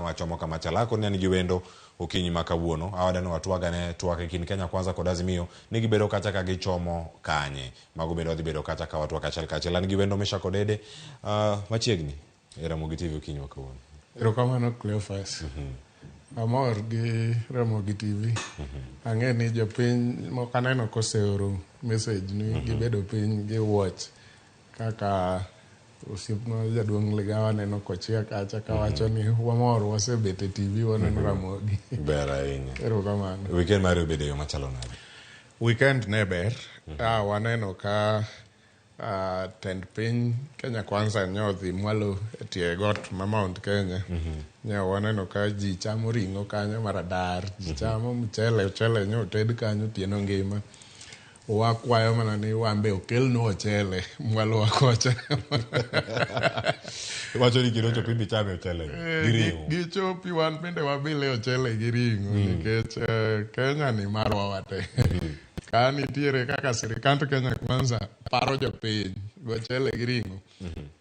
wachomo kama chal. Akoni an gi wendo okinyi ma kawuono. Awada ni watwagane twak e kind Kenya Kwanza kod Azimio ni gibedo kacha ka gichomo kanye. Mago bende wadhi bedo kacha ka watwak achiel kachiel. An gi wendo Meshack Odede machiegni e Ramogi TV okinyi ma kawuono. Erokamano Cleophas. Amor gi Ramogi TV. Ang'e ni jopiny moko aneno koseoro message ni gibedo piny gi watch kaka osiepna jaduong' Ligawa aneno kochia kacha kawacho ni wamor wasebet e TV waneno Ramogi. Ber ahinya. Erokamano. Weekend mari obedo e yo machalo nade? Weekend ne ber. Waneno ka tend piny Kenya Kwanza ne odhi mwalo e tie got ma Mount Kenya. Ne waneno ka ji chamo ring'o kanyo maradar, ji chamo mchele, ochele ne oted kanyo otieno ngima. Wakwayo mana ni wan be okelnwa ochele mwalo kocha. Iwacho ni kendo chopi bichame ochele gi ring'o. Gichopi wan bende wabile ochele gi ring'o nikech Kenya ni marwa wate. Ka nitiere kaka sirikand Kenya Kwanza paro jopiny gochele gi ring'o.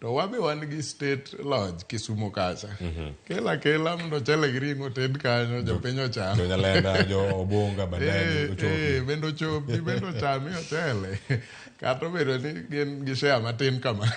To wabe wan gi state lodge Kisumu kacha. Kela kela mondo ochele gi ring'o ted kanyo jopiny ocham. Jo Nyalenda, jo Obunga, Bandari, ochopi. Bende ochopi, bende ochami ochele. Kata obedo ni gin gi share matin kamano.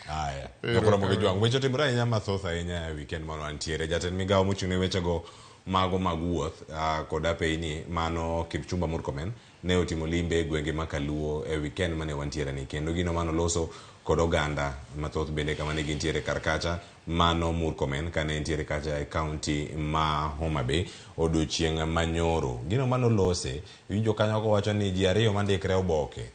Aya. Nokoromo gi jwang'. Weche otimore ahinya mathoth ahinya e weekend mano wantiere. Jatend migawo mochung' ne wechego mago mag wuoth kod apeyni mano Kipchumba Murkomen ne otimo limbe e gwenge ma Kaluo e weekend mane wantiere ni kendo gino mano loso kod oganda mathoth bende kama ne gintiere kar kacha mano Murkomen kane entiere kacha e county ma Homa Bay odiochieng' manyoro. Gino mano lose iwinjo kanyo kowacho ni ji ariyo mandikre oboke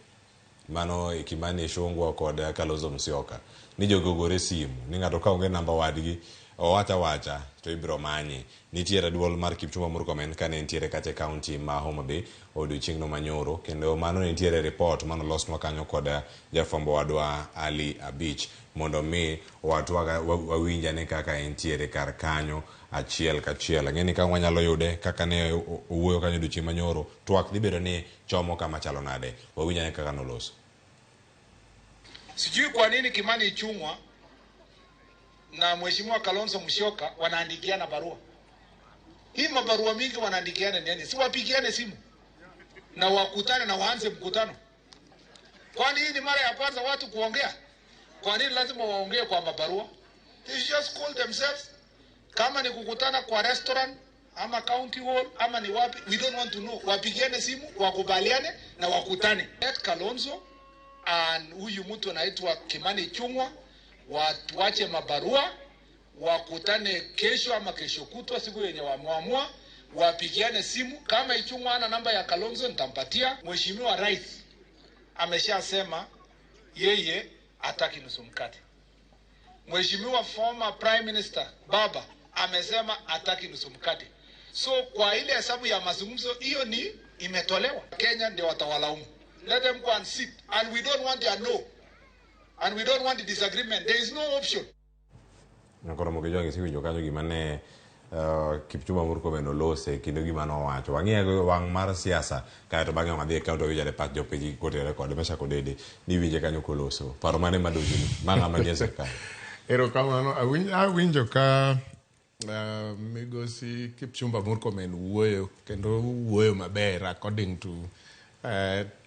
mano Kimani Ichung'wa kod Kalonzo Musyoka ni jogi ogore simu ni ng'ato ka onge namba wadgi owacha wacha to ibiro manye. Nitiere duol mar Kipchumba Murkomen kane entiere kacha e county ma Homa Bay odiochieng'no manyoro kendo mano nitiere report manolosnwa kanyo kod jafwambo wadwa Ali Abich mondo mi watwaga wawinjane kaka entiere kar kanyo achiel kachiel. Ang'e ni ka wanyalo yude kaka ne owuoyo kanyo odiochieng' manyoro twak dhi bedo ni chomo kama chalo nade. Wawinjane kaka noloso. Sijui kwa nini Kimani Ichung'wa na Mheshimiwa Kalonzo Musyoka wanaandikiana barua. Hii mabarua mingi wanaandikiana nini? Si wapigiane simu na wakutane na waanze mkutano. Kwani hii ni mara ya kwanza watu kuongea? Kwa nini lazima waongee kwa mabarua? They just call themselves. Kama ni kukutana kwa restaurant ama county hall ama ni wapi, we don't want to know. Wapigiane simu, wakubaliane na wakutane. Let Kalonzo and huyu mtu anaitwa Kimani Ichung'wa watuache mabarua, wakutane kesho ama kesho kutwa, siku yenye wameamua, wapigiane simu. Kama Ichung'wa ana namba ya Kalonzo nitampatia. Mheshimiwa Rais ameshasema yeye hataki nusu mkate. Mheshimiwa former Prime Minister Baba amesema hataki nusu mkate. So kwa ile hesabu ya mazungumzo hiyo ni imetolewa. Kenya ndio watawalaumu. Let them go and sit, and we don't want their no, and we don't want the disagreement. There is no option. Koro gi jwang' isewinjo kanyo gima ne Kipchumba Murkomen olose kendo gima nowacho. Wang'iye go wang' mar siasa kaeto bang'e wadhi e kaunti wawinjo ane pach jopiny kotenore kode. Meshack Odede ni iwinje kanyo koloso. Paro mane madonjoni? Ma ng'ama nie sirkal? Erokamano. Awinjo ka migosi Kipchumba Murkomen wuoyo kendo wuoyo maber according to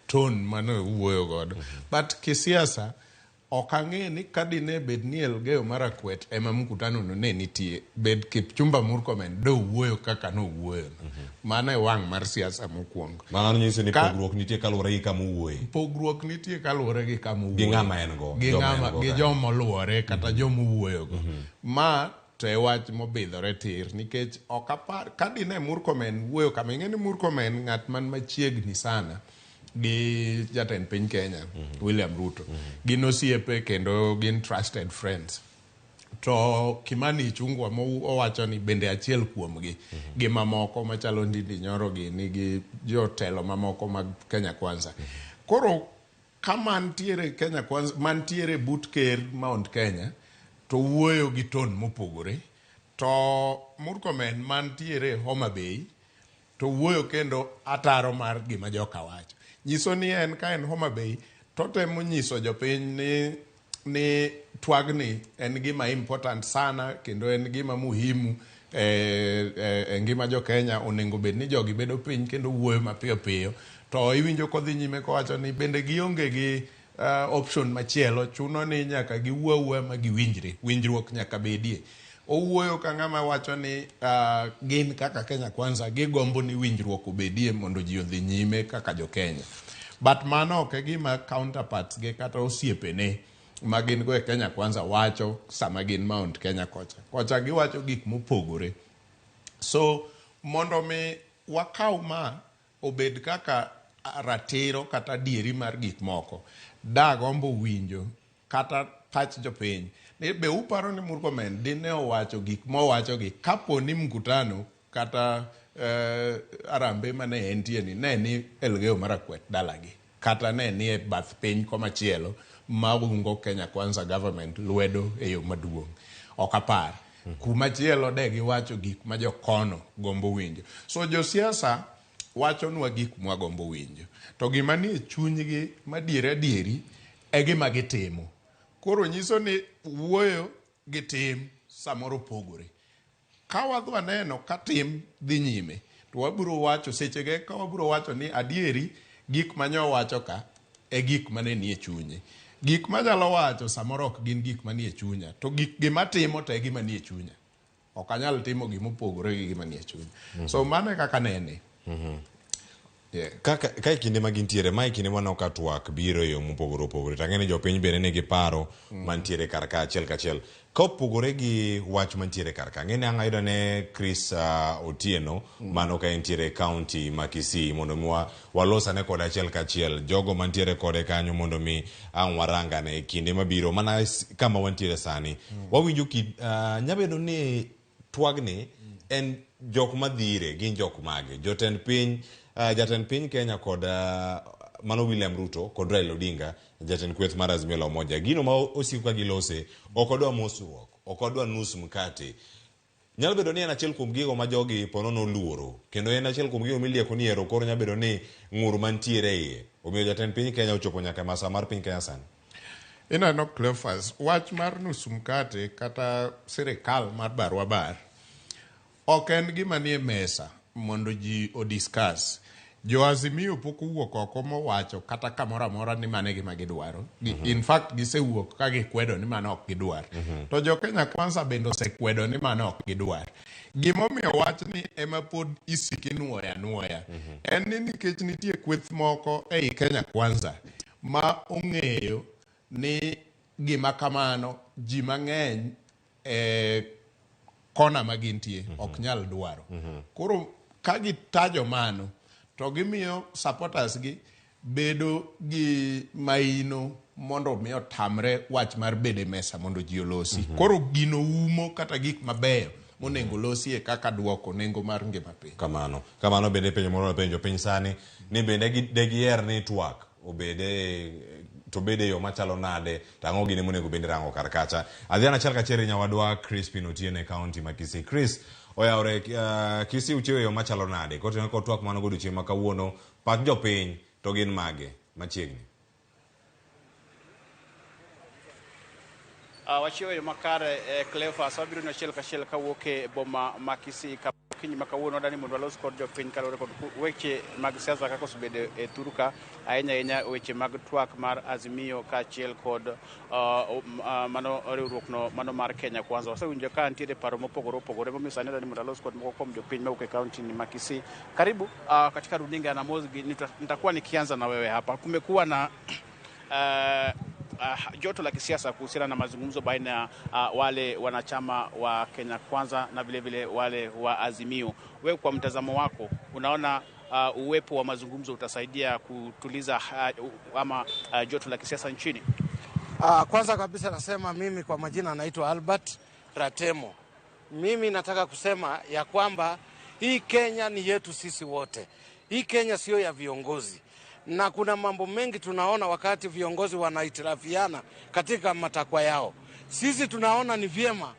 tone mane owuoyo godo. But kisiasa ok ang'e ni ka dine bed ni Elgeyo Marakwet ema mkutano no ne nitie, bed Kipchumba Murkomen do wuoyo kaka nowuoyo no. Mano e wang' mar siasa mokwongo. Mano nyiso ni pogruok nitie kaluwore gi kama owuoye. Pogruok nitie kaluwore gi kama owuoye. Gi ng'ama en go. Gi ng'ama, gi joma oluwore kata joma owuoyo go. Ma to e wach mobidhore tir nikech ok apar ka dine Murkomen wuoyo kama, ing'e ni Murkomen ng'at man machiegni sana gi jatend piny Kenya William Ruto. Gin osiepe kendo gin trusted friends. To Kimani Ichung'wa owacho ni bende achiel kuomgi gi mamoko machalo Ndindi Nyoro gi nigi jotelo mamoko mag Kenya Kwanza. Koro ka mantiere Kenya Kwanza, mantiere but ker Mount Kenya to wuoyo gi tone mopogore, to Murkomen mantiere Homa Bay to wuoyo kendo ataro mar gima joka wacho. Nyiso ni en ka en Homa Bay to temo nyiso jopiny ni ni twagni en gima important sana kendo en gima muhimu e ngima jo Kenya. Onego bed ni jogi bedo piny kendo wuoyo mapiyo piyo. To iwinjo kodhi nyime kowacho ni bende gionge gi option machielo, chuno ni nyaka giwuo awuoya ma giwinjre, winjruok nyaka bedie. Owuoyo ka ng'ama wacho ni gin kaka Kenya Kwanza gigombo ni winjruok obedie mondo ji odhi nyime kaka jo Kenya. But mano ok e gima counterparts ge kata osiepene ma gin go e Kenya Kwanza wacho sama gin Mount Kenya kocha. Kocha giwacho gik mopogore. So mondo mi wakaw ma obed kaka ratiro kata adieri mar gik moko, dagombo winjo kata pach jopiny ni be uparo ni Murkomen dine owacho gik mowachogi kapo ni mkutano kata arambe mane entie ni ne ni Elgeyo Marakwet dalagi kata ne ni e bath piny komachielo maungo Kenya Kwanza government lwedo e yo maduong'. Ok apar. Kumachielo de giwacho gik ma jokono gombo winjo. So josiasa wachonwa gik mwagombo winjo. To gima nie chunygi madieri adieri e gima gitimo. Koro nyiso ni wuoyo gi tim samoro pogore. Ka wadwa neno ka tim dhi nyime, to wabiro wacho sechege ka wabiro wacho ni adieri gik manyo wacho ka e gik mane nie chunye. Gik manyalo wacho samoro ok gin gik manie chunya, to gik gima timo to e gima nie chunya. Ok anyal timo gima opogore gi gima nie chunya. So mano e kaka nene. Yeah. Kaka ka e kinde ma gintiere ma e kinde maneno ka twak biro e yo mopogore opogore, to ang'e ni jopiny bende nigi paro mantiere kar ka achiel kachiel. Ka opogore gi wach mantiere kar ka, ang'e ni ang' ayudo ne Chris Otieno mano ka entiere e county ma Kisii mondo mi walos ane kode achiel kachiel jogo mantiere kode kanyo mondo mi ang' warangane e kinde mabiro mana kama wantiere sani. Wawinjo ki nyabedo ni twagni en jok madhire gin jok mage jotend piny, jatend piny Kenya kod mano William Ruto kod Raila Odinga, jatend kweth mar Azimio la Umoja. Gino ma osiko ka gilose, ok odwa mosruok, ok odwa nus mkate. Nyalo bedo ni en achiel kuom gigo ma jogi ponono oluoro, kendo en achiel kuom gigo milieko ni ero koro nyalo bedo ni ng'ur mantiere e iye omiyo jatend piny Kenya ochopo nyaka e masa mar piny Kenya sani. Ineno Cleophas, wach mar nusu mkate kata sirikal mar barua bar ok en gima nie mesa mondo ji odiscuss. Jo Azimio pok owuok oko mowacho kata kamoro amora ni mano e gima gidwaro. In fact gisewuok ka gikwedo ni mano ok gidwar. To jo Kenya Kwanza bende osekwedo ni mano ok gidwar. Gimomiyo wachni ema pod isiko inuoyo anuoya en ni nikech nitie kweth moko ei Kenya Kwanza ma ong'eyo ni gima kamano ji mang'eny e kona ma gintie ok nyal dwaro. Koro ka gitajo mano to gimiyo supporters gi bedo gi maino mondo mi otamre wach mar bedo e mesa mondo ji olosi. Koro gino umo kata gik mabeyo monego losie kaka duoko nengo mar ngima piny. Kamano kamano bende penjo moro penjo piny sani ni bende degiher ni twak obede to bede e yo machalo nade, to ang'o gini monego bende rango kar kacha. Adhi an achiel kachiel nyawadwa Crispin Otieno e county ma Kisii. Chris oyawre, Kisii uchiewo e yo machalo nade kotenore kod twak mano godiochieng' ma kawuono? Pach jopiny to gin mage machiegni? Wachiewo e yo makare, Cleophas. Wabiro ni achiel kachiel kawuok e boma ma Kisii. Okinyi ma kawuono wadani mondo walos kod jopiny kaluwore kod weche mag siasa kaka osebedo e thurka, ahinya ahinya weche mag twak mar Azimio kaachiel kod mano riwruok no mano mar Kenya Kwanza. Wasewinjo ka nitiere paro mopogore opogore, momiyo sani adwani mondo alos kod moko kuom jopiny mawuok e kaunti ni ma Kisii. Karibu katika runinga ya Namozi. Nitakuwa nikianza na wewe hapa. Kumekuwa na joto la kisiasa kuhusiana na mazungumzo baina ya wale wanachama wa Kenya Kwanza na vile vile wale wa Azimio. Wewe kwa mtazamo wako unaona uwepo wa mazungumzo utasaidia kutuliza ama joto la kisiasa nchini? Kwanza kabisa nasema mimi kwa majina naitwa Albert Ratemo. Mimi nataka kusema ya kwamba hii Kenya ni yetu sisi wote. Hii Kenya sio ya viongozi. Na kuna mambo mengi tunaona wakati viongozi wanahitilafiana katika matakwa yao. Sisi tunaona ni vyema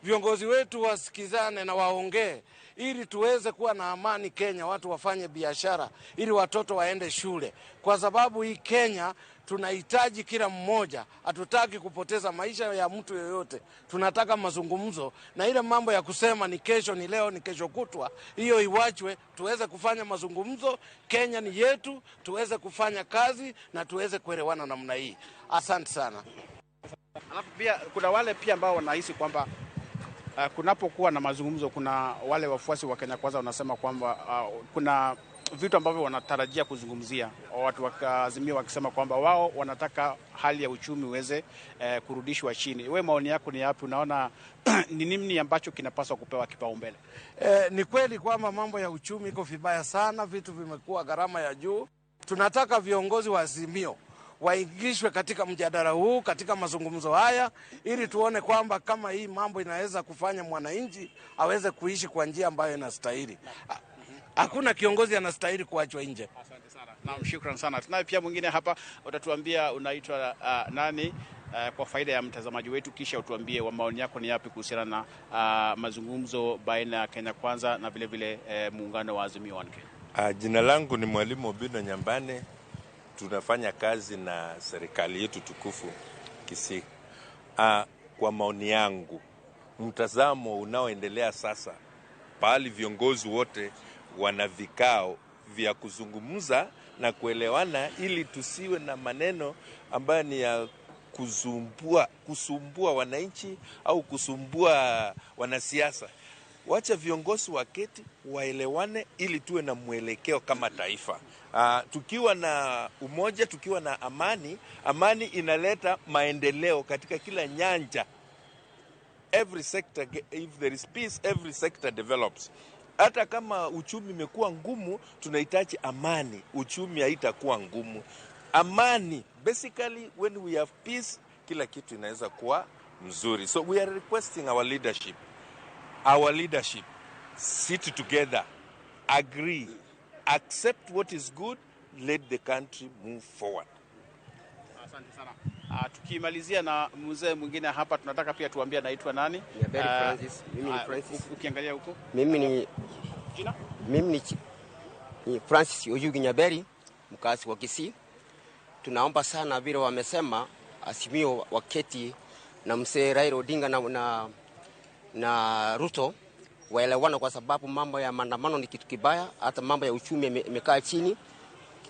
viongozi wetu wasikizane na waongee ili tuweze kuwa na amani Kenya, watu wafanye biashara ili watoto waende shule, kwa sababu hii Kenya Tunahitaji kila mmoja, hatutaki kupoteza maisha ya mtu yoyote. Tunataka mazungumzo, na ile mambo ya kusema ni kesho, ni leo, ni kesho kutwa, hiyo iwachwe, tuweze kufanya mazungumzo. Kenya ni yetu, tuweze kufanya kazi na tuweze kuelewana namna hii. Asante sana. Alafu pia kuna wale pia ambao wanahisi kwamba kunapokuwa na mazungumzo, kuna wale wafuasi wa Kenya Kwanza wanasema kwamba kuna vitu ambavyo wanatarajia kuzungumzia, watu wa Azimio wakisema kwamba wao wanataka hali ya uchumi uweze kurudishwa chini. We, maoni yako ni yapi? Unaona ni nini ambacho kinapaswa kupewa kipaumbele? Ni kweli kwamba mambo ya uchumi iko vibaya sana, vitu vimekuwa gharama ya juu. Tunataka viongozi wa Azimio waingishwe katika mjadala huu, katika mazungumzo haya, ili tuone kwamba kama hii mambo inaweza kufanya mwananchi aweze kuishi kwa njia ambayo inastahili. Hakuna kiongozi anastahili kuachwa nje. Asante sana. Naam, shukran sana. Tunaye pia mwingine hapa, utatuambia unaitwa nani kwa faida ya mtazamaji wetu, kisha utuambie wa maoni yako ni yapi kuhusiana na mazungumzo baina ya Kenya Kwanza na vile vile muungano wa Azimio One Kenya. Jina langu ni Mwalimu Obino Nyambane. Tunafanya kazi na serikali yetu tukufu Kisii. Kwa maoni yangu, mtazamo unaoendelea sasa, pahali viongozi wote wana vikao vya kuzungumza na kuelewana, ili tusiwe na maneno ambayo ni ya kusumbua wananchi au kusumbua wanasiasa. Wacha viongozi waketi waelewane, ili tuwe na mwelekeo kama taifa. Tukiwa na umoja, tukiwa na amani, amani inaleta maendeleo katika kila nyanja. Every sector, if there is peace, every sector develops. Hata kama uchumi imekuwa ngumu, tunahitaji amani, uchumi haitakuwa ngumu. Amani, basically when we have peace, kila kitu inaweza kuwa mzuri. So we are requesting our leadership, sit together, agree, accept what is good, let the country move forward. Asante sana. Tukimalizia na mzee mwingine hapa, tunataka pia tuambie anaitwa nani? Nyaberi Francis. Mimi ni Francis. Ukiangalia huko. Mimi ni Jina? Mimi ni Francis Oyugi Nyaberi, mkazi wa Kisii. Tunaomba sana vile wamesema Azimio waketi na mzee Raila Odinga na Ruto waelewana, kwa sababu mambo ya maandamano ni kitu kibaya. Hata mambo ya uchumi imekaa chini,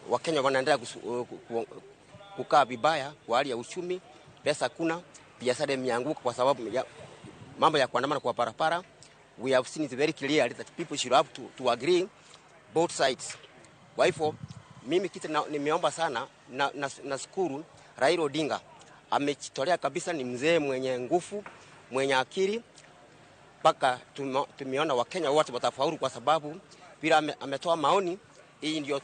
Wakenya wanaendelea kukaa vibaya kwa hali ya uchumi, pesa hakuna, biashara imeanguka kwa sababu ya mambo ya kuandamana kwa barabara. We have seen it very clear that people should have to agree both sides. Kwa hivyo mimi kitu nimeomba sana na nashukuru Raila Odinga amejitolea kabisa, ni mzee mwenye nguvu, mwenye akili mpaka tumeona Wakenya wote watafaulu kwa sababu vile ametoa maoni hii ndio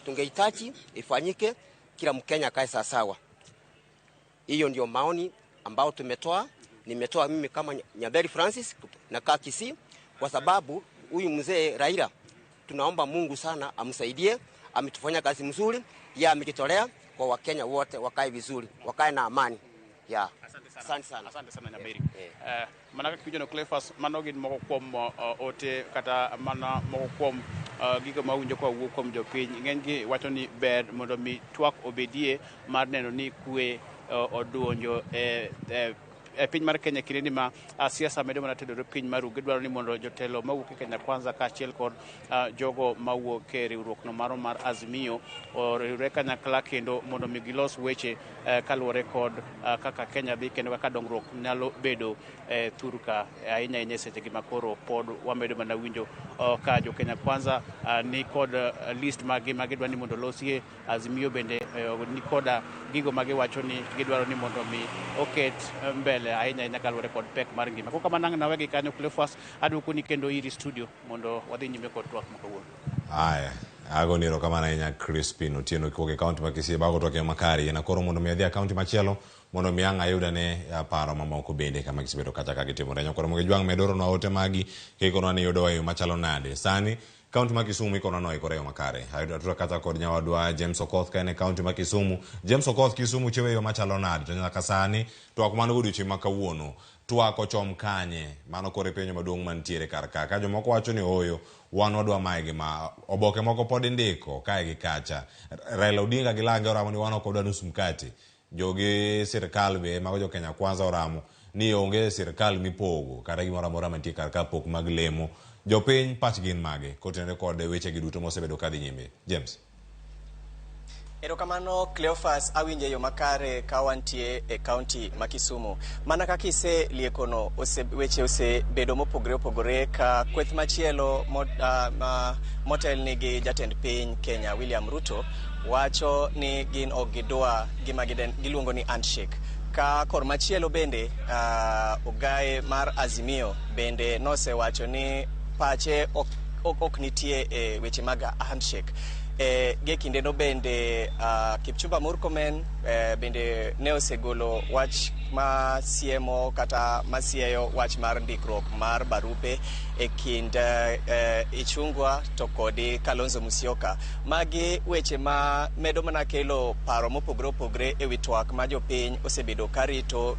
tungehitaji ifanyike, kila Mkenya akae sawasawa. Hiyo ndio maoni ambao tumetoa, nimetoa mimi kama Nyaberi Francis na Kisii, kwa sababu huyu mzee Raila tunaomba Mungu sana amsaidie, ametufanya kazi mzuri, yeye amejitolea kwa Wakenya wote wakae vizuri, wakae na amani. Yeah. Asante sana. Asante sana. Asante sana, Nyaberi. Mana kaka iwinjo no Cleophas, mano gin moko kuom ote kata mana moko kuom gigo mawinjo kawuok kuom jopiny. Ng'eny gi wacho ni ber mondo mi twak obedie mar neno ni kwe odonjo e piny mar Kenya kinde ni ma siasa medo mana tedore piny maru. Gidwaro ni mondo jotelo mawuok e Kenya Kwanza kaachiel kod jogo mawuok e riwruok no maro mar Azimio oriwre kanyakla kendo mondo mi gilos weche kaluwore kod kaka Kenya dhi kendo kaka dongruok nyalo bedo thurka ahinya ahinya e seche gi makoro pod wamedo mana winjo ka jo Kenya Kwanza ni kod list maggi ma gidwa ni mondo olosie. Azimio bende ni koda gigo ma giwacho ni gidwaro ni mondo mi oket mbele ahinya ahinya kaluwore kod pek mar ngima. Kok kamano ang' nawegi kanyo, Cleophas, aduoko ni kendo iri studio mondo wadhi nyime kod twak ma kawuono. Aya, agoni erokamano ahinya, Crispin Otieno, kiwuok e kaunti ma Kisii bago twak e makare. Yiena koro mondo mi adhi e kaunti machielo mondo mi ang' ayud ane paro mamoko bende kama gisebedo kacha ka gitimore. Nyakoro mondo ijwang' med oronwa ote magi kikonwa ni yudowa e yo machalo nade. Sani kaunti ma Kisumu ikonwa ni oikore e yo makare. Ayudo atura kata kod nyawadwa James Okoth ka en e kaunti ma Kisumu. James Okoth, Kisumu chiwo e yo machalo nade? To nyaka sani twak mano godiochieng' ma kawuono. Twak ochom kanye? Mano koro e penjo maduong' mantiere kar ka. Ka jomoko wacho ni ooyo, wan wadwa mae gi ma. Oboke moko pod indiko kae gi kacha. Raila Odinga gi lange oramo ni wan ok wadwa nus mkate. Jogi sirkal be, mago jo Kenya Kwanza oramo ni onge sirkal mipogo kata gimoro amora mantie kar ka pok mag lemo. Jopiny pachgi gin mage kotenore kod wechegi duto mosebedo kadhi nyime? James. Erokamano Cleophas, awinjo e yo makare ka wantie e kaunti ma Kisumu. Mana kaka iseliekono, weche osebedo mopogore opogore ka kweth machielo motelni gi jatend piny Kenya William Ruto wacho ni gin ok gidwa gima giluongo ni handshake. Ka kor machielo bende ogaye mar Azimio bende nosewacho ni pache ok nitie e weche mag handshake. Gie kindeno bende Kipchumba Murkomen bende ne osegolo wach ma siemo kata masieyo wach mar ndikruok mar barupe e kind Ichung'wa to kod Kalonzo Musyoka. Magi weche ma medo mana kelo paro mopogore opogore e wi twak ma jopiny osebedo karito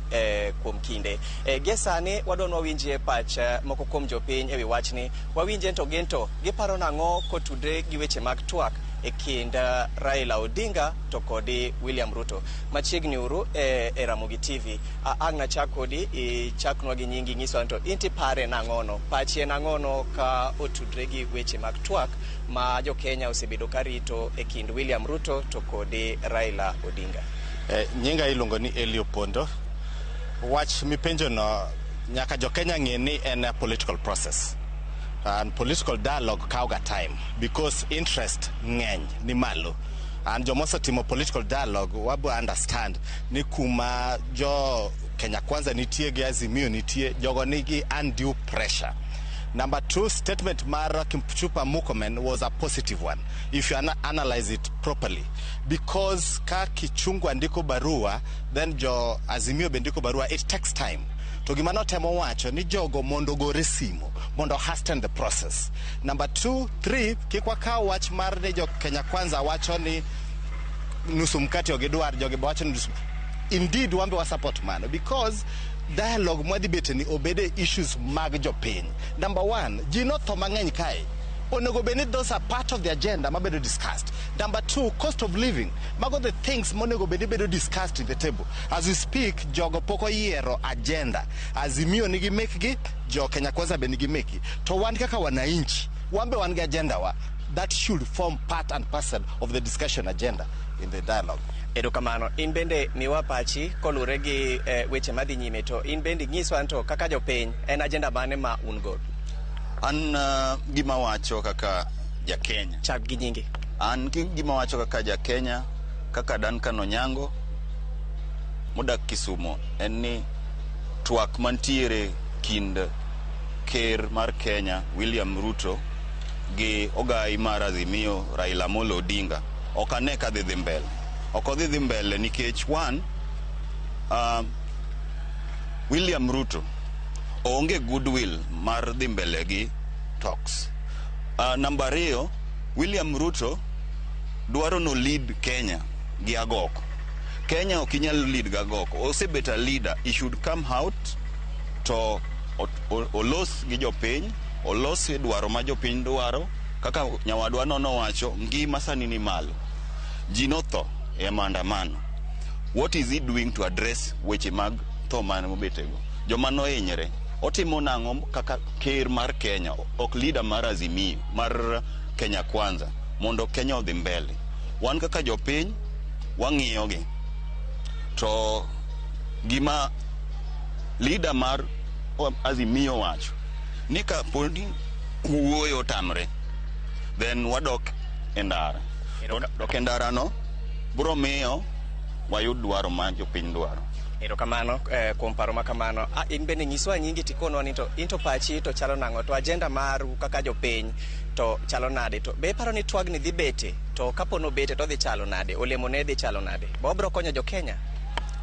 kuom kinde. Gie sani wadwa ni wawinjie pach moko kuom jopiny e wi wachni. Wawinje to gin to giparo nang'o kotudre gi weche mag twak e kind Raila Odinga to kod William Ruto. Machiegni uru e Ramogi TV. Ang' nachak kodi, ichaknwa gi nyingi, nyiswa to in tipare nang'ono, pachi en ang'ono ka otudre gi weche mag twak ma jo Kenya osebedo karito e kind William Ruto to kod Raila Odinga. Nyinga iluongo ni Elio Pondo. Wach mipenjo no nyaka jo Kenya ng'e ni en a political process. And political dialogue kawo ga time because interest ng'eny ni malo. And joma osetimo political dialogue wabo understand ni kuma jo Kenya Kwanza nitie gi Azimio nitie, jogo nigi undue pressure. Number two, statement mar Kipchumba Murkomen was a positive one, if you analyze it properly. Because ka Ichung'wa ndiko barua, then jo Azimio be ndiko barua, it takes time. To gima notemo wacho ni jogo mondo gore simo, mondo hasten the process. Number two, three, kik wakaw wach mar ni jo Kenya Kwanza wacho ni nusu mkate ok gidwar, jogi be wacho ni nusu. Indeed, wan be wa support mano because dialogue mwadhi bete ni obede issues mag jopiny. Number one, ji notho mang'eny kae. Onego bed ni those are part of the agenda mabedo discussed. Number two, cost of living. Mago the things monego bed ni bedo discussed in the table. As we speak, jogo pok oyiero agenda. Azimio nigi mekgi, jo Kenya Kwanza be nigi mekgi. To wan kaka wananchi, wan be wan gi agenda wa. That should form part and parcel of the discussion agenda in the dialogue. Erokamano. In bende miwa pachi kolure gi weche madhi nyime, to in bende nyiswa to kaka jopiny en agenda mane ma un godo? An gima wacho kaka ja Kenya. Chak gi nyingi. An gima wacho kaka ja Kenya, kaka Duncan Onyango modak Kisumo, en ni twak mantiere kind ker mar Kenya William Ruto gi ogai mar Azimio Raila Amolo Odinga ok ane ka dhi mbele. Ok odhi dhi mbele nikech one, William Ruto onge goodwill mar dhi mbele gi talks. Namba ariyo, William Ruto dwaro no lead Kenya gi agoko. Kenya ok inyal lead gi agoko. Osebet a leader, he should come out to olos gi jopiny, olos e dwaro ma jopiny dwaro, kaka nyawadwa no nowacho, ngima sani ni malo. Ji notho e maandamano. What is he doing to address weche mag tho mane mobetego? Joma nohinyre, otimo nang'o kaka ker mar Kenya, ok leader mar Azimio, mar Kenya Kwanza, mondo Kenya odhi mbele. Wan kaka jopiny, wang'iyogi. To gima leader mar Azimio wacho, ni kapo ni wuoyo otamre, then wadok e ndara. To dok e ndara no, biro miyo wayud dwaro ma jopiny dwaro. Erokamano kuom paro ma kamano. In bende nyiswa nyingi tikonwa ni to in to pachi to chalo nang'o, to agenda maru kaka jopiny to chalo nade, to be iparo ni twagni dhi bete, to kapo nobete to dhi chalo nade, olemo ne dhi chalo nade, be obiro konyo jo Kenya?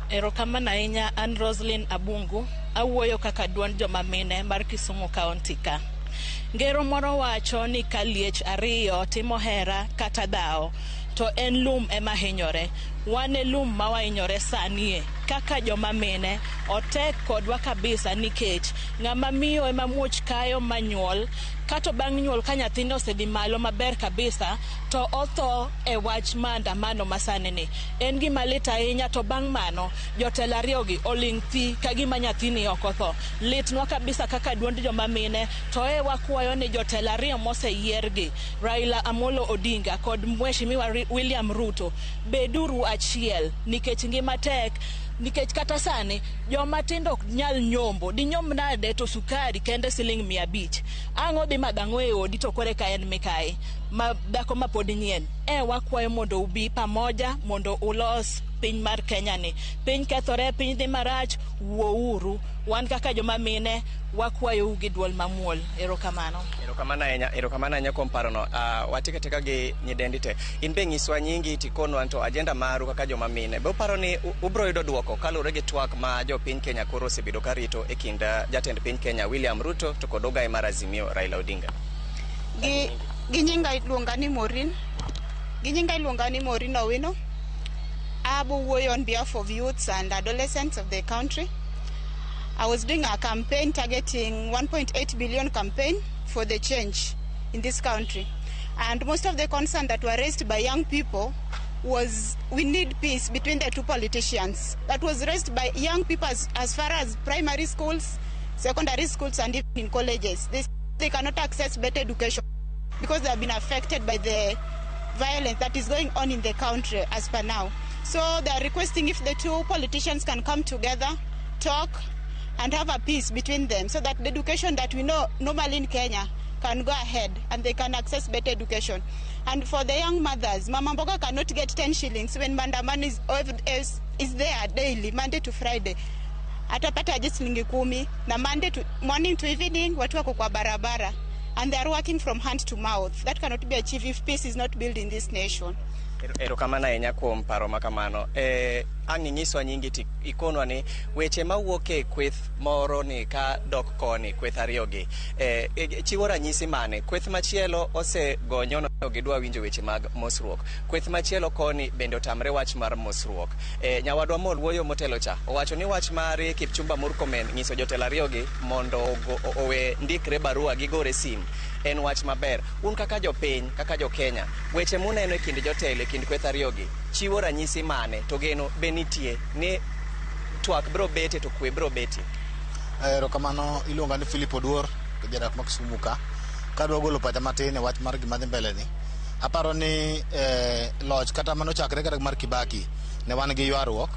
Erokamano ahinya, an Roslyn Abungu, awuoyo kaka duond joma mine mar Kisumu County ka. Ngero moro wacho ni ka liech ariyo timo hera kata dhawo, to en lum ema hinyore. Wan e lum ma wahinyore sani e. kaka joma mine otek kodwa kabisa nikech ng'ama miyo ema muoch kayo manyuol kato bang' nyuol ka nyathine osedhi malo maber kabisa to otho e wach maandamano masani ni. En gima lit ahinya to bang' mano jotelo ariyogi oling' thi ka gima nyathini ok otho. Litnwa kabisa kaka duond joma mine to e wakwayo ni jotelo ariyo moseyiergi Raila Amolo Odinga kod Mheshimiwa William Ruto beduru achiel nikech ngima tek nikech kata sani joma tindo ok nyal nyombo dinyomb nade to sukari kende siling 500 ang' odhi madho ang'o e odi to kore ka en mikayi ma dhako ma pod nyien e wakwayo mondo ubi pamoja mondo ulos piny mar Kenya ni piny kethore piny dhi marach wuouru wan kaka joma mine wakwayou gi duol mamuol erokamano. Erokamano ahinya, erokamano ahinya kuom parono. Watika tika gi nyidendi te. In be nyiswa nyingi tikonwa to agenda maru kaka joma mine. Be uparo ni ubro yudo duoko kaluwore gi twak ma jopiny Kenya koro osebedo ka rito e kind jatend piny Kenya William Ruto to kod ogaye mar Azimio Raila Odinga? Gi nyinga iluonga ni Maureen. Gi nyinga iluonga ni Maureen Owino. Abo wuoyo on behalf of youths and adolescents of the country. I was doing a campaign targeting 1.8 billion campaign for the change in this country. And most of the concern that were raised by young people was we need peace between the two politicians. That was raised by young people as far as primary schools, secondary schools, and even in colleges. They cannot access better education because they have been affected by the violence that is going on in the country as per now. So they are requesting if the two politicians can come together, talk, and have a peace between them so that the education that we know normally in Kenya can go ahead and they can access better education. And for the young mothers, Mama Mboga cannot get 10 shillings when Mandamano is there daily, Monday to Friday. Atapata aje shilingi 10 na Monday to morning to evening watu wako kwa barabara and they are working from hand to mouth. That cannot be achieved if peace is not built in this nation. Erokamano ahinya kuom paro ma kamano. Ang' inyiswa nyingi ti ikonwa ni weche mawuok e kweth moro ni ka dok koni kweth ariyogi chiwo ranyisi mane? Kweth machielo osegonyo no gidwa winjo weche mag mosruok. Kweth machielo koni bende otamre wach mar mosruok. Nyawadwa mol wuoyo motelo cha owacho ni wach mar Kipchumba Murkomen nyiso jotelo ariyogi mondo owe ndikre barua gigore sim en wach maber. Un kaka jopiny, kaka jo-Kenya, weche muneno e kind jotelo e kind kweth ariyogi chiwo ranyisi mane to geno be nitie ni twak biro betie to kwe biro betie? Erokamano, iluonga ni Philip Oduor, jadak ma Kisumu ka. Kadwa golo pacha matin e wach mar gima dhi mbele ni, aparo ni loch kata manochakre kata mar Kibaki ne wan gi ywaruok.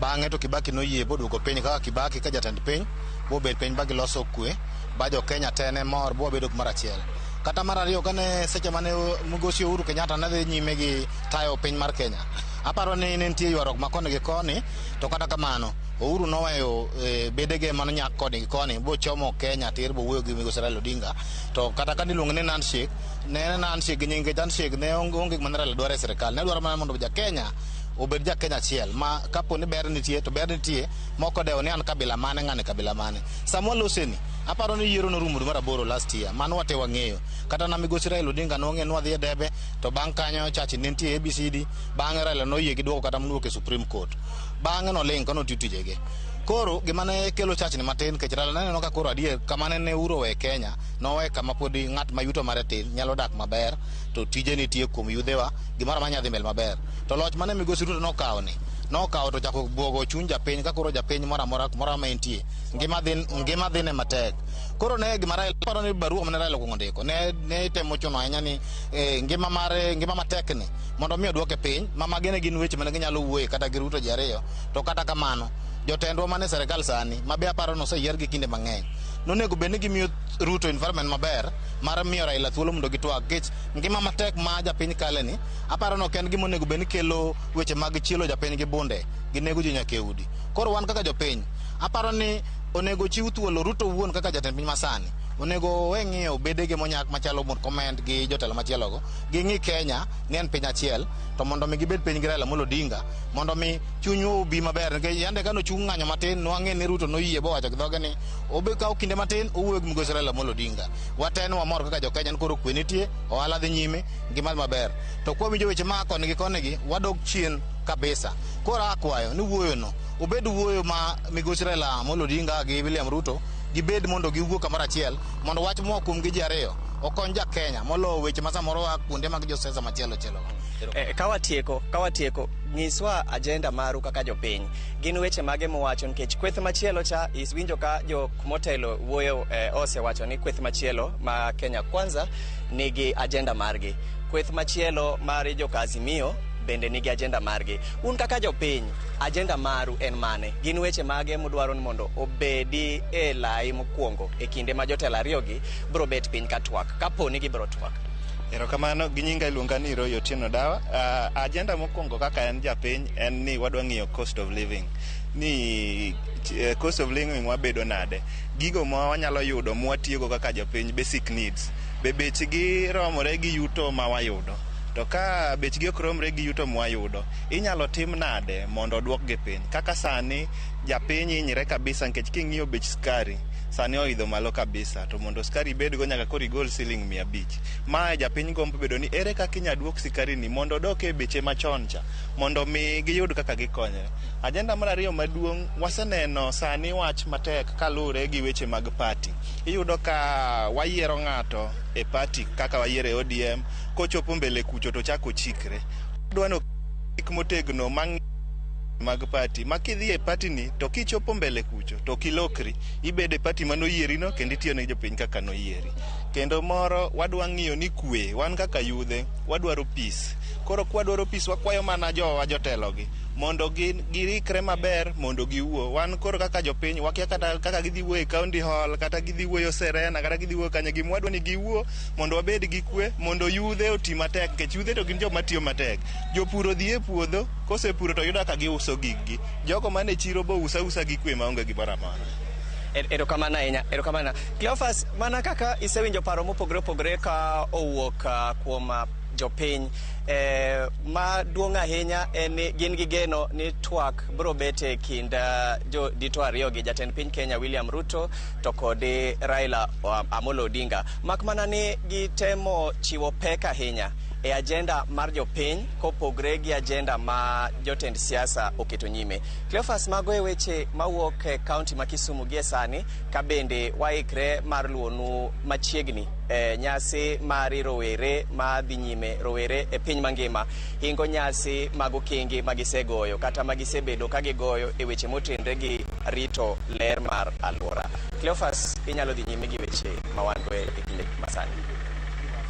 Bang'e to Kibaki noyie boduogo piny kaka Kibaki ka jatend piny, bobet piny ba giloso kwe, ba jo Kenya te ne mor bo wabedo kumoro achiel. Kata mar ariyo kane seche mane Migosi Uhuru Kenyatta ne dhi nyime gi tayo piny mar Kenya, aparo ni ne nitie ywaruok ma koni gi koni, to kata kamano Uhuru noweyo bedege manonyak koni gi koni bochomo Kenya tir bowuoyo gi Migosi Raila Odinga. To kata ka niluongo ni handshake, ne en handshake gi nying handshake ne onge gima ne Raila dwaro e sirikal. Ne dwaro mana mondo ja Kenya obed ja Kenya achiel ma kapo ni ber nitie to ber nitie mok odewo ni an kabila mane ng'ani kabila mane. Sama waloseni aparo ni yiero norumo dwe mar aboro last year, mano wate wang'eyo. Kata na Migosi Raila Odinga nong'e ni wadhi e debe to bang' kanyo chach ne nitie ABCD, bang'e Raila noyie gi duoko kata mowuok e Supreme Court. Bang'e noling' ka notiyo tijege. Koro gima ne kelo chachni matin nikech Raila ne neno ka koro adier kama ne Uhuru owe Kenya nowe kama podi ng'at ma yuto mare tin nyalo dak maber to tije nitie kuom yudhewa gimoro amora nyalo dhi mbele maber. To loch mane Migosi Ruto nokawo ni nokawo to chako buogo chuny japiny ka koro japiny moro amora kumoro amora ma entie ngima dhi ne matek. Koro ne gima Raila paro ni barua mane Raila okuongo ndiko ne temo chuno ahinya ni ngima mare ngima matek ni mondo mi oduoke piny ma magi ne gin weche mane ginyalo wuoye kata gi Ruto ji ariyo. To kata kamano jotendwa mane sirikal sani ma be aparo ni oseyier gi kinde mang'eny nonego bed ni gimiyo Ruto environment maber mar miyo Raila thuolo mondo gitwag nikech ngima matek ma japiny kale ni aparo ni ok en gima onego bed ni kelo weche mag chielo japiny gi bunde gi nego ji nyaka e udi. Koro wan kaka jopiny aparo ni onego chiw thuolo Ruto owuon kaka jatend piny masani Onego owe ng'iyo bedege monyak machalo Murkomen gi jotelo machielogo. Ging'i Kenya ni en piny achiel, to mondo mi gibed piny gi Raila Amolo Odinga, mondo mi chunywa obi maber. Nikech yande kane ochung' ng'anyo matin, nwang'e ni Ruto noyie bowacho gi dhoge ni obe kawo kinde matin owuoyo gi migosi Raila Amolo Odinga. Wate ne wamor kaka jo-Kenya ni koro kwe nitie, ohala dhi nyime, ngima dhi maber. To kwawinjo weche maa koni gi koni gi, wadok chien kabisa. Koro akwayo ni wuoyono obed wuoyo ma migosi Raila Amolo Odinga gi William Ruto gibed mondo giwuo kamoro achiel mondo wach moa kuom gi ji ariyo okony ja Kenya moloyo weche ma samoro a kuonde mag josiasa machielo chielo. Ka watieko, nyiswa agenda maru kaka jopiny. Gin weche mage muwacho nikech kweth machielo cha iwinjo ka jok motelo wuoyo osewacho ni kweth machielo ma Kenya Kwanza nigi agenda margi. Kweth machielo mar joka Azimio bende nigi agenda margi. Un kaka jopiny, agenda maru en mane? Gin weche mage mudwaro ni mondo obedi e lai mokwongo e kinde ma jotelo ariyogi biro bet piny ka twak, kapo ni gibiro twak? Erokamano, gi nyinga iluonga ni Roy Otieno Dawa. Agenda mokwongo kaka en japiny en ni wadwa ng'iyo cost of living. Ni cost of living wabedo nade? Gigo ma wanyalo yudo mwatiyogo kaka jopiny, basic needs. Be bechgi romore gi yuto ma wayudo? To ka bechgi ok romre gi yuto mwayudo, inyalo tim nade mondo oduokgi piny? Kaka sani japiny hinyre kabisa nikech king'iyo bech sukari sani oidho malo kabisa, to mondo sukari ibedgo nyaka koro igol siling 500. Mae japiny gombo bedo ni ere kaka inyalo duok sukari ni mondo odok e beche machon cha, mondo mi giyud kaka gikonyre. Agenda mar ariyo maduong', waseneno sani wach matek kaluwore gi weche mag party. Iyudo ka wayiero ng'ato e party kaka wayiero e ODM, kochopo mbele kucho to chako chikre. Wadwano gik motegno mag party, ma kidhi e party ni to kichopo mbele kucho to kilokri, ibedo e party manoyierino kendo itiyo ne jopiny kaka noyieri. Kendo moro wadwa ng'iyo ni kwe, wan kaka yudhe wadwaro peace. Koro kwadwaro peace wakwayo mana jowa jotelogi mondo girikre maber mondo giwuo. Wan koro kaka jopiny wakia kata kaka gidhi wuoyo e county hall, kata gidhi wuoyo Serena, kata gidhi wuoyo kanye. Gima wadwa ni giwuo mondo wabed gi kwe, mondo yudhe oti matek, nikech yudhe to gin joma tiyo matek. Jopur odhi e puodho, kosepuro to yudo kaka giuso giggi. Jogo mane chiro bo usa usa gi kwe maonge gimoro amora. Erokamano ahinya, erokamano. Cleophas, mana kaka isewinjo paro mopogore opogore ka owuok kuom jopiny, maduong' ahinya en ni gin gi geno ni twak biro bet e kind jodito ariyo gi jatend piny Kenya William Ruto to kod Raila Amolo Odinga. Mak mana ni gitemo chiwo pek ahinya e agenda mar jopiny kopogre gi agenda ma jotend siasa oketo nyime. Cleophas, mago e weche mawuok e kaunti ma Kisumu gie sani, ka bende waikre mar luwonu machiegni e nyasi mar rowere ma dhi nyime, rowere e piny mangima hingo nyasi mag okenge ma gisegoyo kata ma gisebedo ka gigoyo e weche motenre gi rito ler mar alwora. Cleophas, inyalo dhi nyime gi weche ma wan go e kinde masani.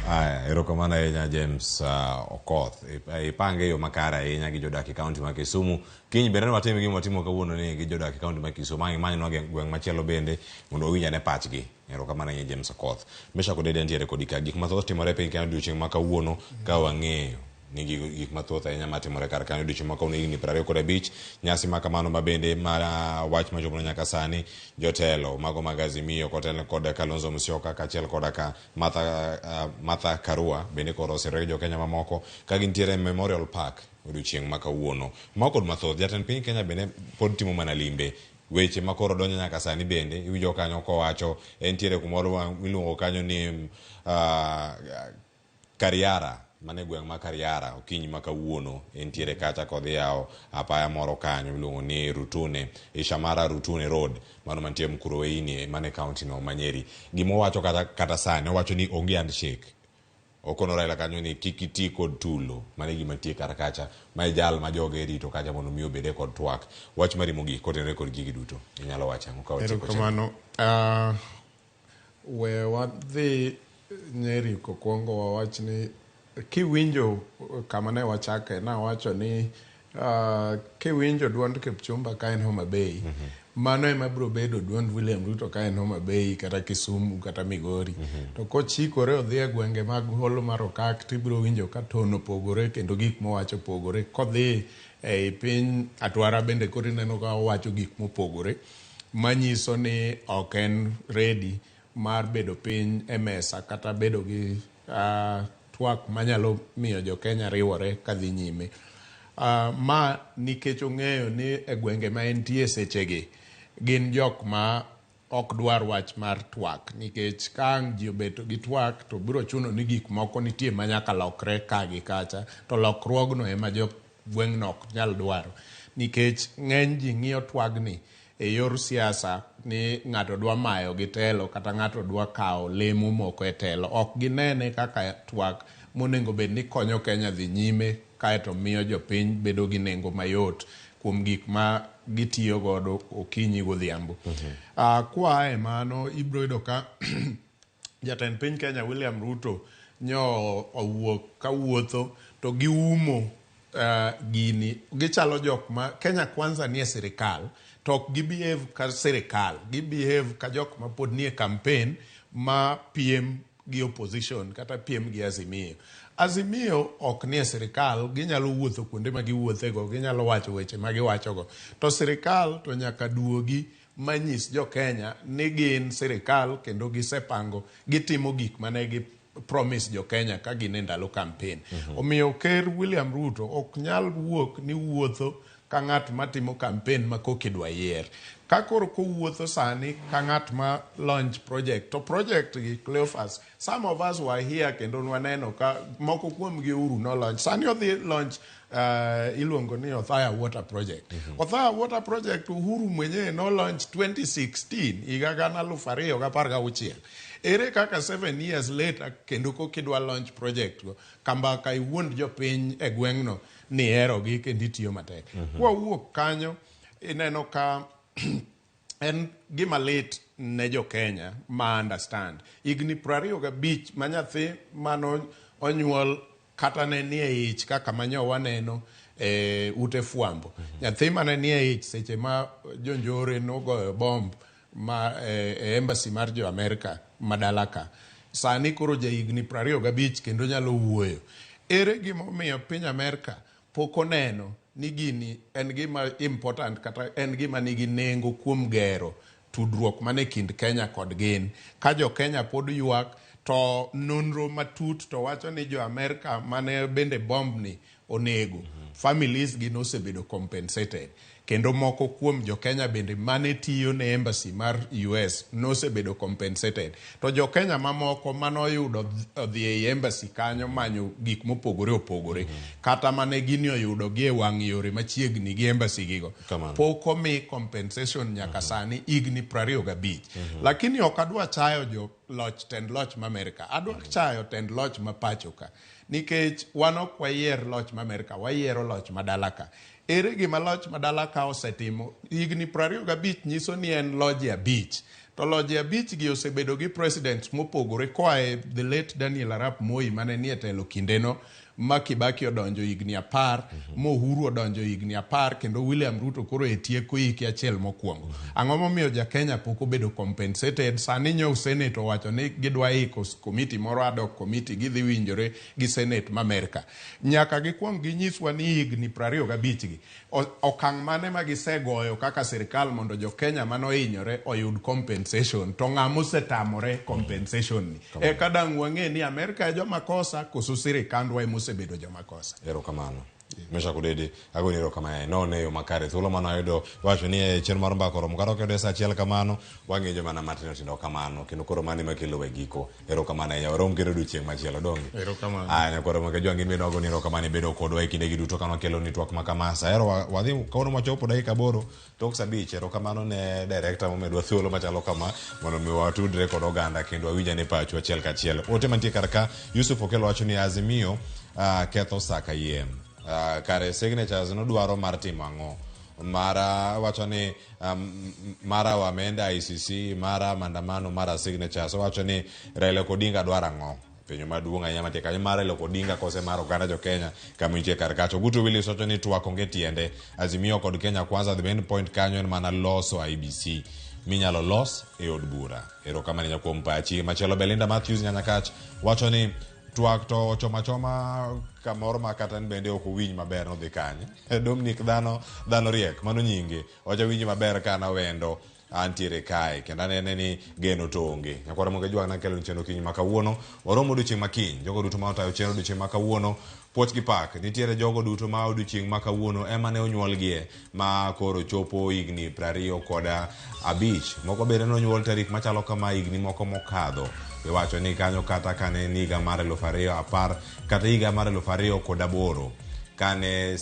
Aya, erokamano ahinya James Okoth. Ipange yo makare ahinya gi jodak e kaunti ma Kisumu. Kiny bende ne watim gima watimo kawuono ni gi jodak e kaunti ma Kisumu. Ang' imanywa gweng' machielo bende mondo wawinj ane pachgi. Erokamano ahinya James Okoth. Mesha kod Eden nitiere kodi ka. Gik mathoth timore e piny Kenya odiochieng' ma kawuono ka wang'eyo ni gik mathoth ahinya matimore kar kanyo odiochieng' ma kawuono higni 25. Nyasi ma kamano ma bende ma wach machopo nyaka sani jotelo mago mag Azimio kotel kod Kalonzo Musyoka kaachiel koda ka Martha Karua bende koro oseriwore gi jo Kenya mamoko ka gintiere e Memorial Park odiochieng' ma kawuono. Mago kod mathoth, jatend piny Kenya bende pod timo mana limbe. Weche ma koro donjo nyaka sani bende iwinjo kanyo kowacho entiere kumoro miluongo kanyo ni Kariara, mane gweng' ma Kariara okinyi ma kawuono entiere kacha kodhi yawo apaya moro kanyo miluongo ni Rutune, Ishamara Rutune Road, mano mantie Mukurweini mane kaunti no ma Nyeri. Gima owacho kata sani owacho ni onge handshake. Okono Raila kanyo ni kik iti kod tulo, mano e gima nitie kar kacha, ma e jal ma joge rito kacha mondo mi obede kod twak. Wach mari mogik kotenore kod gigi duto, inyalo wacho ang'o ka watieko chenro? Erokamano. We wadhi Nyeri kokwongo wawach ni kiwinjo kama ne wachake, nawacho ni kiwinjo duond Kipchumba ka en Homa Bay, mano ema biro bedo duond William Ruto ka en Homa Bay kata Kisumu kata Migori. To kochikore odhi e gwenge mag Holo mar Okak tibiro winjo ka tone opogore kendo gik mowacho opogore. Kodhi ei piny Atwara bende koro ineno ka owacho gik mopogore manyiso ni ok en ready mar bedo piny e mesa kata bedo gi twak manyalo miyo jo Kenya riwore kadhi nyime. Ma nikech ong'eyo ni e gwenge ma entie sechegi gin jok ma ok dwar wach mar twak, nikech ka ang' ji obeto gi twak to biro chuno ni gik moko nitie ma nyaka lokre ka gi kacha, to lokruogno ema jo gweng'no ok nyal dwaro, nikech ng'eny ji ng'iyo twagni e yor siasa ni ng'ato dwa mayo gi telo kata ng'ato dwa kawo lemo moko e telo. Ok ginene kaka twak monego bed ni konyo Kenya dhi nyime kaeto miyo jopiny bedo gi nengo mayot kuom gik ma gitiyo godo okinyi godhiambo. Kwa e mano, ibiro yudo ka jatend piny Kenya William Ruto nyo owuok kawuotho to giumo gini. Gichalo jok ma Kenya Kwanza nie sirikal to ok gibehave ka sirikal, gibehave ka jok ma pod nie campaign ma piem gi opposition kata piem gi Azimio. Azimio ok nie sirikal, ginyalo wuotho kuonde ma giwuothego, ginyalo wacho weche ma giwachogo. To sirikal to nyaka duogi manyis jo Kenya ni gin sirikal kendo gisepango, gitimo gik mane gi promise jo Kenya ka gin e ndalo campaign. Omiyo Ker William Ruto ok nyal wuok ni wuotho ka ng'at matimo campaign ma koka idwa yier. Ka koro kowuotho sani ka ng'at ma launch project, to project gi Cleophas, some of us were here kendo nwaneno ka moko kuom gi Uhuru no launch. Sani odhi launch iluongo ni Othaya Water Project. Othaya Water Project Uhuru mwenyewe no launch 2016, higa 2016. Ere kaka 7 years later kendo kokidwa launch project go, kambaka iwuond jopiny e gweng'no ni iherogi kendo itiyo matek. Kwawuok kanyo, ineno ka en gima lit ne jo Kenya ma understand. Higni 25 ma nyathi mano onyuol kata ne nie ich kaka manyo waneno e ute fwambo. Nyathi mane nie ich seche ma jonjore nogoyo bomb ma e embassy mar jo Amerika madala ka. Sani koro ja higni 25 kendo nyalo wuoyo. Ere gimomiyo piny Amerika pok oneno ni gini en gima important kata en gima nigi nengo kuom gero tudruok mane kind Kenya kod gin? Ka jo Kenya pod ywak to nonro matut to wacho ni jo Amerika mane bende bomb ni onego, families gi nosebedo compensated, kendo moko kuom jo Kenya bende mane tiyo ne embassy mar US nosebedo compensated, to jo Kenya mamoko manoyudo odhi ei embassy kanyo manyo gik mopogore opogore kata mane gini oyudo gi e wang' yore machiegni gi embassy gigo pok omi compensation nyaka sani higni 25. Lakini ok adwa chayo jo loch, tend loch ma Amerika, adwa chayo tend loch ma pacho ka, nikech wan ok wayier loch ma Amerika, wayiero loch ma dala ka. Ere gima loch ma dala ka osetimo? Higni 25 nyiso ni en loje 5, to loje 5 gi osebedo gi presidents mopogore koa e the late Daniel Arap Moi mane nie telo kindeno, ma Kibaki odonjo higni 10, mo Uhuru odonjo higni 10, kendo William Ruto koro e tieko hike achiel mokwongo. Ang'o momiyo ja Kenya pok obedo compensated? Sani nyo Senate owacho ni gidwa iko committee moro, ad hoc committee, gidhi winjore gi Senate ma Amerika. Nyaka gikwong ginyiswa ni higni 25 gi okang' mane ma gisegoyo kaka sirikal mondo jo Kenya manohinyore oyud compensation, to ng'ama osetamore compensation ni? Eka dang' wang'e ni Amerika e joma kosa koso sirikandwa ema osebedo joma kosa. Erokamano. Mesha Kudedi, agoni erokamano. None yo makare. Thuolo mane wayudo wacho ni e chenro mar mbaka oromo kata ok yudo sa achiel kamano, wang'injo mana matindo tindo kamano, kendo koro mano ema kelo e giko. Erokamano ahinya. Warom kendo odiochieng' machielo, donge? Erokamano. Aya, nyakoro mage jwang' in bende wagoni erokamano ibedo kodwa e kindegi duto kama kelo ni twak ma kama. Sahero wadhi kawuono mwachopo dakika 8 tok sa 5. Erokamano ne director momedwa thuolo machalo kama mondo mi watudre kod oganda kendo wawinj ane pachu achiel kachiel. Ote mantie kar ka, Yusuf Okello wacho ni Azimio ketho sa kayiem. Kare signatures nodwaro mar timo ang'o? Mara wacho ni mara wameenda ICC, mara maandamano, mara signatures. Owacho ni Raila Odinga dwaro ang'o? Penjo maduong' ahinya mantie kanyo, mar Raila Odinga kose mar oganda jo Kenya kama nitie kar kacha. Ogutu Willis wacho ni twak onge tiende. Azimio kod Kenya Kwanza, the main point kanyo en mana loso IEBC minyalo los e od bura. Erokamano ahinya kuom pachi. Machielo Belinda Matthews Nyanyakach wacho ni twak to ochoma choma kamoro ma kata en bende ok owinj maber nodhi kanye. Dominic dhano dhano riek, mano nyinge. Wacho winji maber ka nawendo. antiere kae kendo anene ni geno to onge. Nyakwar Ramogi Ajwang' nakelo ni chenro okinyi ma kawuono. Waromo odiochieng' ma kiny. Jogo duto ma otayo chenro odiochieng' ma kawuono, puoch gi pak. Nitiere jogo duto ma odiochieng' ma kawuono ema ne onyuolgie ma koro chopo higni 25. Moko bende nonyuol tarik machalo kama higni moko mokadho. Iwacho ni kanyo kata kane en higa mar 2010 kata higa mar 2008 kane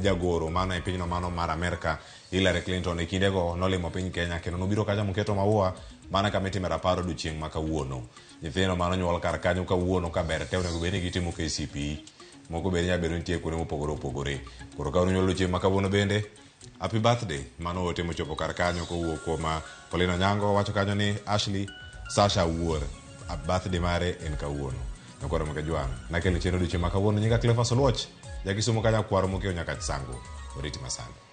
jagoro mano e pinyno mano mar Amerka Hillary Clinton e kindego nolimo piny Kenya kendo nobiro kacha moketo maua mana kama itime rapar odiochieng' ma kawuono. Nyithindo mane onyuol kar kanyo kawuono ka ber te onego bed ni gitimo KCPE. Moko bende nyalo bedo ni nitie kuonde mopogore opogore. Koro ka unyuol odiochieng' ma kawuono bende happy birthday. Mano ote mochopo kar kanyo kowuok kuom ah, Pauline Onyango wacho kanyo ni Ashley Sasha Wuor birthday mare en kawuono. Nyakwaro Mkajwang'. Nakelo chenro odiochieng' ma kawuono nyinga Cleophas Oluoch. Jakisumo kanyo akwaro mokiewo nyaka Sango. Oriti masani.